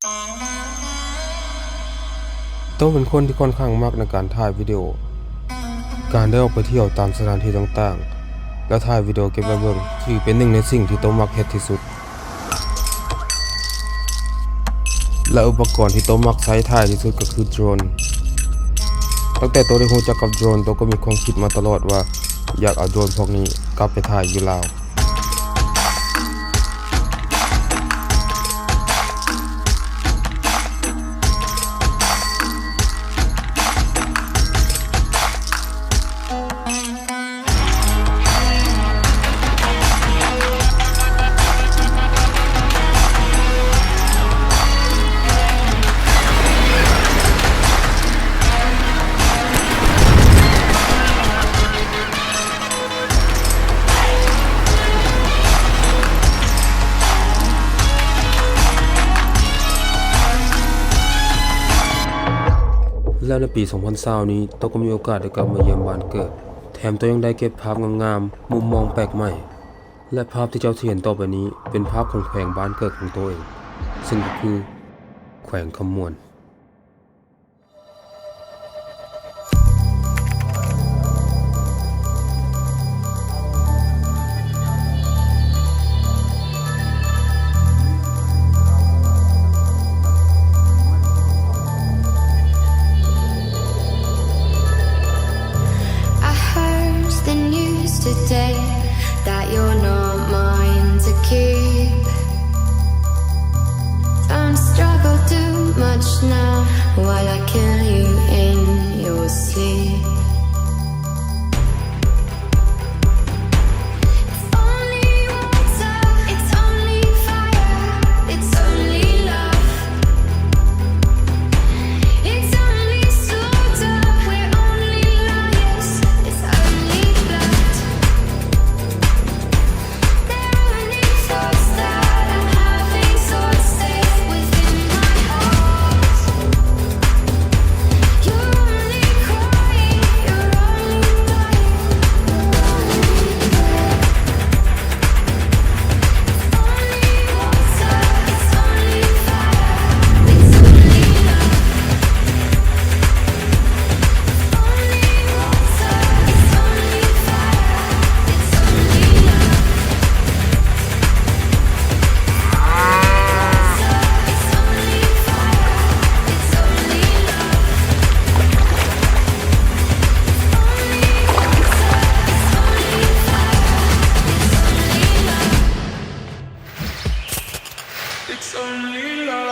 ໂຕເປັນຄົນທີ່ຂ້ອນຂ້າງມັກໃນການຖ່າຍວິດີໂອ, ການໄດ້ອອກໄປທ່ຽວຕາມສະຖານທີ່ຕ່າງໆ ແລະ ຖ່າຍວິດີໂອເກັບໄວ້ເບິ່ງ ຖືເປັນໜຶ່ງໃນສິ່ງທີ່ໂຕມັກເຮັດທີ່ສຸດ. ແລະ ອຸປະກອນທີ່ໂຕມັກໃຊ້ຖ່າຍທີ່ສຸດກໍຄືໂດຣນ. ຕັ້ງແຕ່ໂຕໄດ້ຮູ້ຈັກກັບໂດຣນ, ໂຕກໍມີຄວາມຄິດມາຕະຫຼອດວ່າ ຢາກເອົາໂດຣນພວກນີ້ກັບໄປຖ່າຍຢູ່ລາວ. ແລ້ວໃນປີສອງພັນຊາວນີ້ ໂຕກໍມີໂອກາດໄດ້ກັບມາຢ້ຽມບ້ານເກີດ, ແຖມໂຕຍັງໄດ້ເກັບພາບງາມໆ, ມຸມມອງແປກໃໝ່ ແລະ ພາບທີ່ເຈົ້າຊິເຫັນຕໍ່ໄປນີ້ເປັນພາບຂອງແຂວງບ້ານເກີດຂອງໂຕເອງ, ເຊິ່ງກໍຄືແຂວງຄຳມ່ວນ. I heard the news today that you're not mine to keep. Don't struggle too much now while I kill you in your sleep. It's only water, it's only fire, it's only love. It's only slaughter, we're only liars, it's only blood. There are only thoughts that I'm having, so it stays within my heart. You're only crying, you're only dying, you're only dead. It's only water, it's only fire, it's only love. It's only water, it's only fire, it's only love.